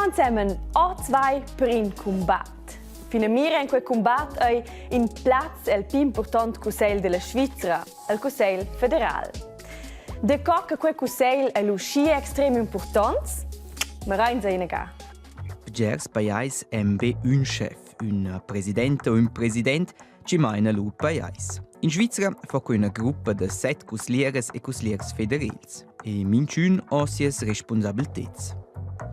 ensemen oz vai per in cumbat. Finamira en quei cumbat ei in plaz el pli impurtont cussegl della Svizra, il Cussegl federal. Daco che quei cussegl ei lu schi extrem impurtonts? Marein sa inaga. Bgers pajais han be ün schef, üna presidenta o ün president chi maina lur pajais. In Svizra fa que üna gruppa da set cusglieras e cusgliers federels e minchün ho sias respunsabilteds.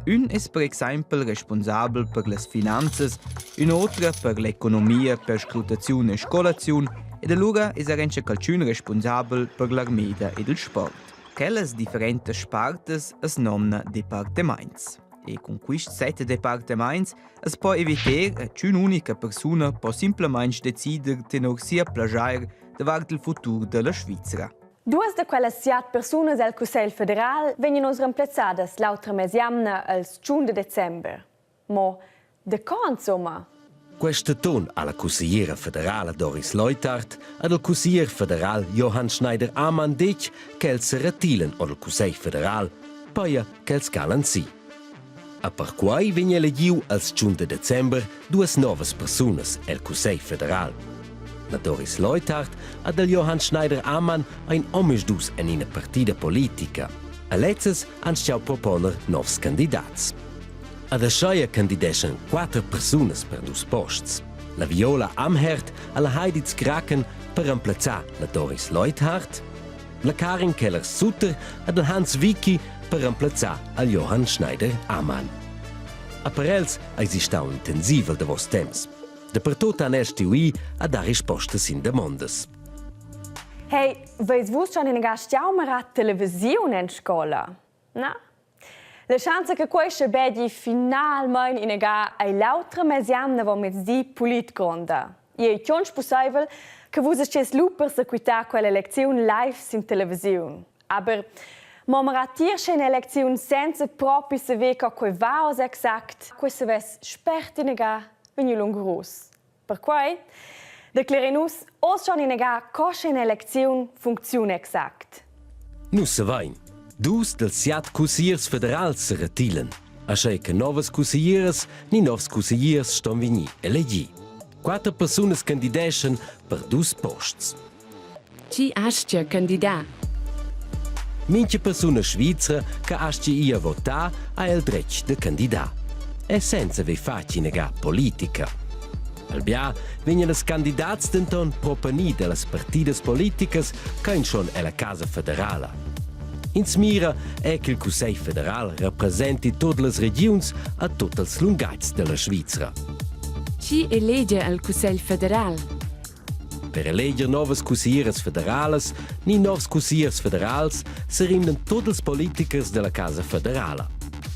Ün es per exaimpel respunsabel per las finanzas, ün'otra per l'economia, perscrutaziun e scolaziun ed alura es auncha qualchün respunsabel per l'armeda ed il sport. Quellas differentas spartas as nomna departamaints. E cun quists set departamaints as po eviter ch'ün'unica persuna po simplamaing decider tenor sia plaschair davart il futur da la Svizra. Duas da quellas siat persunas el Cussegl federal vegnan oz remplazzadas l'autra mesjamna els tschun de december. Mo daco insomma? Questa ton ha la cussegliera federala Doris Leuthard ed il cusseglier federal Johann Schneider-Ammann detg ch'els se retilen ord il Cussegl federal, paja ch'els calan si. E perquai vegn elegiu als tschun da december duas novas persunas el Cussegl federal. La Doris Leuthard ed il Johann Schneider-Ammann ein omisdus en ina partida politica. A lezzas han stuiu proponer novs candidats. Ad aschia candideschan quater persunas per dus posts. La Viola Amherd alla Heidi Z'Graken per remplazzar la Doris Leuthard, la Karin Keller-Sutter ed il Hans Wicki per remplazzar al Johann Schneider-Ammann. A per els eisi stau intensiv el davos temps. Dapertut han els stuì a dar rispostas sin damondas. Hey, veis vus schon inaga stiau mira televisiun en scola? Na? La schanza che quei schabegi finalmein inaga ei l'autra mesjamna avonmiezdi pulit gronda. Igl ei tgunsch pusseivel che vus astgeis lu persequitar quella elecziun live sin televisiun. Aber mo mira tier sche ina elecziun senza propi saver co quei va oz exact, quei savess spert inaga vegnir lungurus. Perquei declerein nus oz schon inaga co sche ina elecziun funcziuna exact. Nus savein. Dus dels siat cussegliers federals se retilen, aschia che novas cusseglieras ni novs cussegliers ston vegnir elegi. Quatter persunas candideschan per dus posts. Chi astga candidar? Mincha persuna svizra che astga ir a votar ha il dretg da candidar. E senza haver fatg inaga politica. Al bia vegnan ils candidats denton proponi dallas partidas politicas ch'ein schon ella Casa federala. Ins mira è ch'il Cussegl federal representi tut las regiuns a tuts ils lungatgs della Svizra. Chi elegia al Cussegl federal? Per eleger novas cusseglieras federalas ni novs cussegliers federals serimnan tut ils politichers della Casa federala.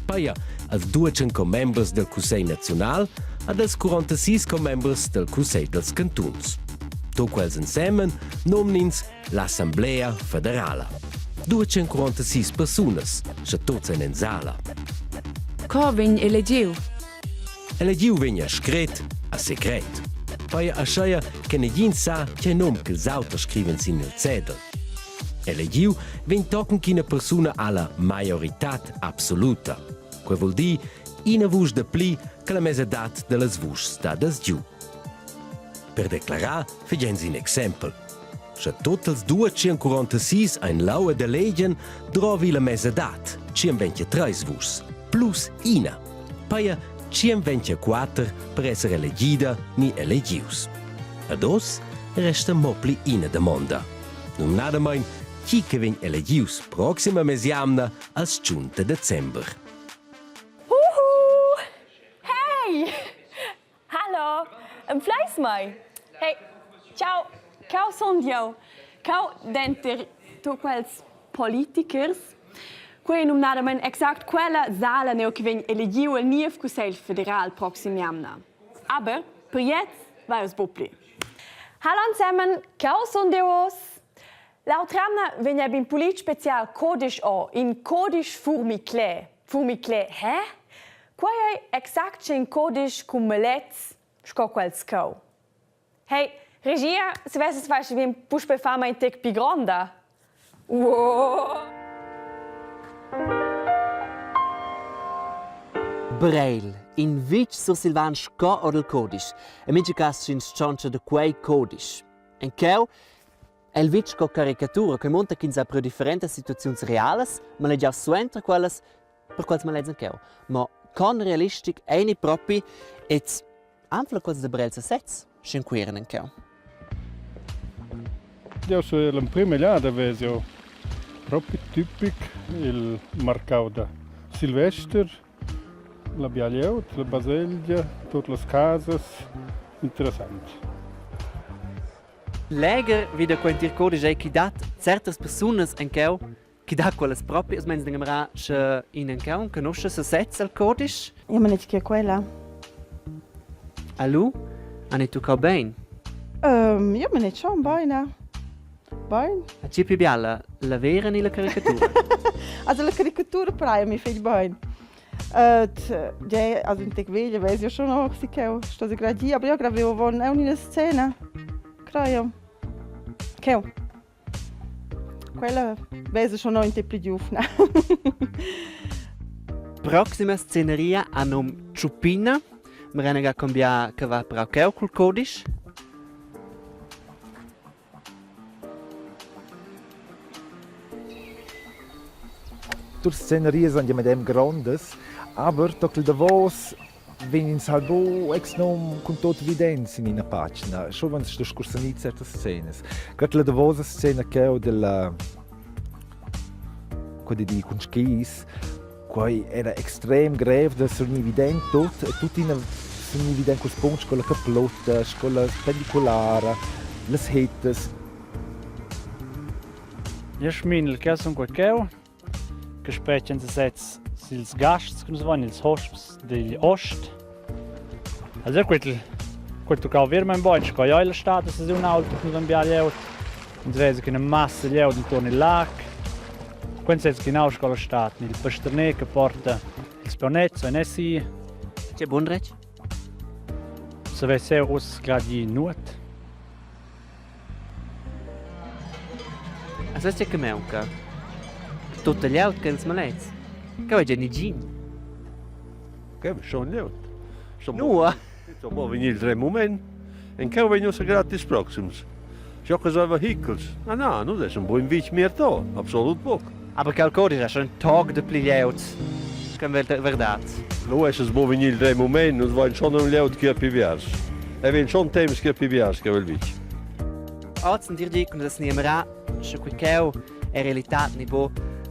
Paia als 200 commembers del Cussegl naziunal ad els 46 commembers del Cussegl dels cantuns. Tot quels ensemen nomnins l'Assemblea federala. 246 persunas, sche tuts ein en sala. Co vegn elegiu? Elegiu vegn a scret a secret. Paia ascheia che negin sa tgei num ch'ils auters scrivan sin il cedel. Elegiu vegn tochen ch'ina persuna ha la maioritad absoluta. Quei vul dir ina vusch da pli che la mesadad dallas vuschs dadas giu. Per declarar fagein in exempel. Sche tut els 246 ein lau ed elegen, drovi la mesadad, 123 vuschs, plus ina. Paia 124 per esser elegida ni elegius. Ad oz resta mo pli ina damonda. Numnadamein chi che vegn elegius proxima mesjamna als 5 de december. Huhu! Hey! Hallo, anfleis mei? Hey, ciao, cau sun jeu. Cau denter tut quels politichers. Quei ei numnadamein exact quella sala neu che vegn elegiu el niev cussegl federal proxim jamna. Aber per jetzt va es buc pli. Hallo ensemen, cau sun jeu oz. L'autra jamna vegn eben pulit spezial codisch o, in codisch furmiclè. Furmiclè, hä? Quei ei exact sche in codisch cun melets sco quels cheu. Hey, regia, se vesses fatg bien puspei far in tec pli gronda. Wow. Breil, in vitg sursilvan sco or dal codisch. En mintga cas sch'ins tschontscha da quei codisch. En cheu è il vitg sco caricatura che munta ch'ins ha priu differentas situaziuns realas, malegiau suenter quellas per quels maletgs en cheu. Ma con realistic eini propi ed anfla quels da Breil sesez, sch'encuiran en cheu? Jau sun l'emprima jada ves jau propi tipic il marcau da Silvester, la bia glieud, la baselgia, tut las casas, interessant. Legher vi da quei entir codisch ei ch'i dat certas persunas en cheu chi dà quellas proprias mens da sche in en cheu conosce sesez al codisch. Io me che quella. A lu han tuccau bein. Um, io me ne schon bein. Bein. A tgi più biala, la vera ni la caricatura? also la caricatura praia mi fetg bein. Uh, ja, also in tec veglia ves io schon noch si cheu sto si grad aber io gravevo von è una scena. Creio. Cheu. Quella vesa schon noch in te pli giuvna. Proxima sceneria ha num Tschuppina. Mrenega cambià che va prau cheu cul codisch. Tut scenerias han ja medem grondas, aber toc il davos vegn ins halt buc exnum cun tut vident sin ina pagina. Schon wenn sto scursanir certas scenas. Grad la davosa scena cheu della co di dir cun skis, quei era extrem grev da surgnir vident tut e tuttina surgnir vident quels puncts sco la caplutta, sco la pendiculara, las hettas. Io schminel che sun quei cheu che spetgan sesez sils gasts che nus vain, ils hosps digl ost. Also quel quel tuccau verament bein, sco ei la stad da sesiun aulta cun nus bia glieud. Ins vesa ch'ina massa glieud intuorn il lag. Quels sez genau sco la stad, il pasterner che porta ils planets ein essi. Tgei bun dretg? Savess eu uss grad dir nuot. A sas che maunca? Tutta glieud che els malets. Cheu ei gia negin. Cheu schon glieud. Nua? Sto mo vegnir il dretg mument. En cheu vegn ussa gratis proxims. Scho che so vehichels. Na na, nus essan buc in vitg mierto, absolut buc. Aber quel codisch è schon in toc de pli glieud che verdad. Nu essas buc vegnir il dretg mument, nus vain schon ün glieud chi ha pi biars. E vegn schon temps chi ha pi biars che il vitg. Oz dir di cun das niemerà, sche quei cheu è realitad ni bo,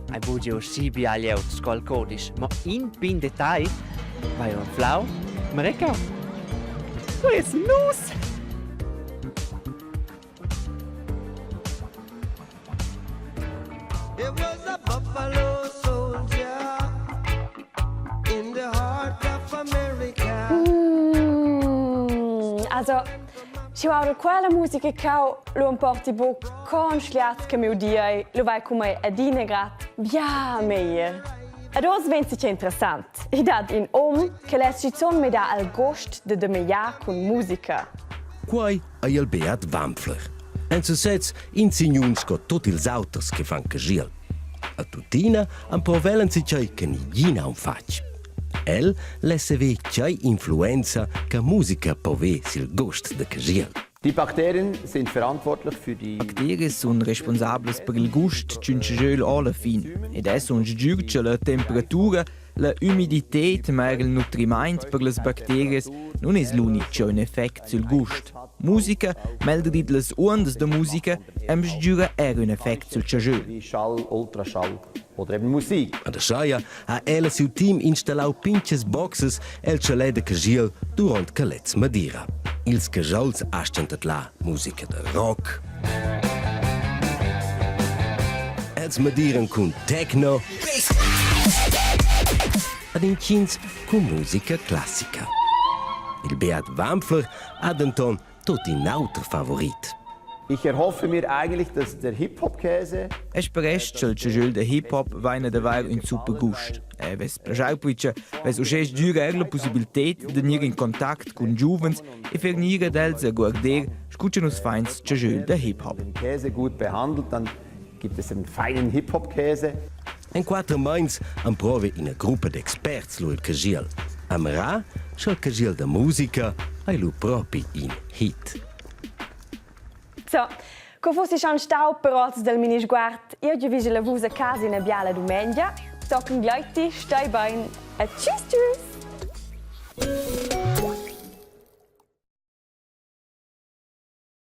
hai bu giu schi bia glieud sco il codisch, ma in pin detagl vai anflau, Mareka. Quei es nus! It was a buffalo soldier in the heart of America. Mm, also, sch'jeu audel quella musica cheu, lu emporti buc con schliats che miu di ei, lu vai cun mei adina grad bia meglier. Ed oz vegn sicher interessant. I dat in um che less schizun midar al gust de demegliar cun musica. Quai ei il Beat Wampfler. En sesez in signun sco tut ils auters che fan caschiel. A tuttina emprovel tgei che negin ha fatg. El less saver tgei influenza che musica po ver sil gust da caschiel. Die Bakterien sind verantwortlich für die Bacterias sun responsablas per il gust ch'ün tschöl alla fin ed es sun sgür cha la temperatura La ümidited, ma eir il nutrimaint per las bacterias nun es l'unic chi ho ün effect sül gust. Musica, meglder dit las uondas da musica, am sgüra eir ün effect sül chaschöl. Wie Schall, Ultraschall oder eben Musik. Ad ascheia ha el e siu team installau pintgas boxes el chalet da caschiel duront che lez madira. Ils cajols astgan tadlar musica da rock. Els madiran cun techno ad intgins cun musica classica. Il Beat Wampfler ha denton tut in auter favorit. Ich erhoffe mir eigentlich, dass der Hip-Hop-Käse E speresch cha'l tschajöl da hip-hop vaina d'avair ün super gust. E vess plaschau puicha vess uschè sgüra eir la pussibilted da gnir in contact cun giuvens e fer gnir ad els a guarder scu cha nus fains tschajöl da hip-hop. Den Käse gut behandelt, dann gibt es einen feinen Hip-Hop-Käse. En quatter meins emprova ina gruppa d'experts lu il caschiel. Amra, sch'el caschiel da musica ei lu propi in hit. So, co fussi schon stau per oz del Minisguard? Io giavischel a vus a casa ina biala dumengia. Tochen gleiti, stai bein e tschüss tschüss!